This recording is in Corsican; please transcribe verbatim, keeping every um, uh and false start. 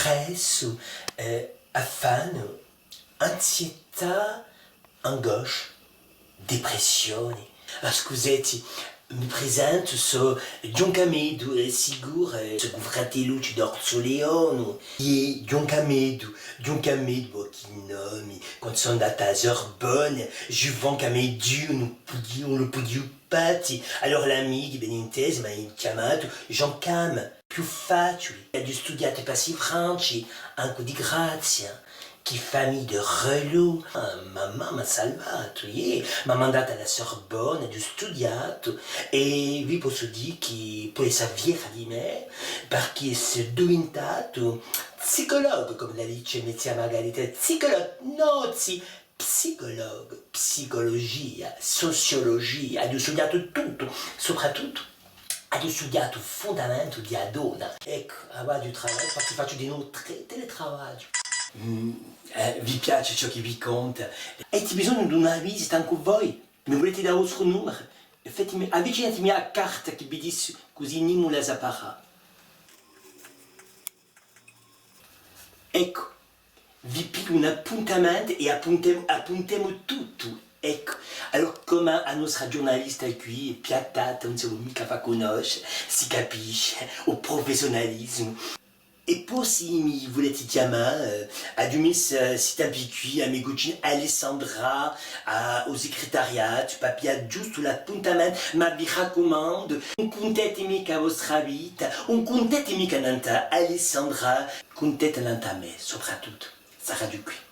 Stressu, eh, affannu, ansietà, angoscia, depressioni. Ah, scuseti, mi presentu, sò Ghjuvan Cameddu, eh, sicuru, eh, sò u fratellu d'Orsu Leonu. Iè, Ghjuvan Cameddu, Ghjuvan Cameddu, oh, chì nomi, quandu sò andatu à a Sorbonne, Juvent Cameddu, ùn pudiu, ùn lu pudiu patti. Allora l'amichi, ben intesi, m'anu chjamatu Jean Cam. Più faciuli. Aghju studiatu i Passi Franci, ancu di grazia. Chì famiglia di relou! Ah, mammà m'hà salvatu, iè, m'hà mandatu à a Sorbonne, aghju studiatu, è vi possu dì chì pò essa fiera di mè, parchì sò diventatu psicologu, cum'ella dice me zia Margarita, psicologu, nò, zì, psicologu, psiculugia, suciulugia, aghju studiatu tuttu, sopratuttu aghju studiatu u fundamentu di a donna. Eccu, avà aghju travagliatu, parchì facciu dinò tre teletravagliu. Mm, eh, vi piace ciò chì vi conta? Aviti bisognu d'una visita ancu voi? Mi vuleti dà u vostru numeru? Fatimi, avvicinatimi a carta chì vi dissi, cusì nimu a saparà. Eccu, vi pigliu un appuntamentu è appuntemu, appuntemu tuttu. Eccu, allora, cum'è a nostra ghjurnalista quì, piattata, ùn si vò micca fà cunnosce, si capisce, u prufessiunalisimu. È po sì mi vuleti chjamà, eh, aghju missu, eh, sti tempi quì, a me cugina Alessandra, à, u sicritariatu, pà piglià ghjustu l'appuntamentu, ma vi raccumandu, ùn cunteti micca a vostra vita, ùn cunteti micca nant'à Alessandra, cunteti nant'à mè, sopratuttu. Saraghju quì.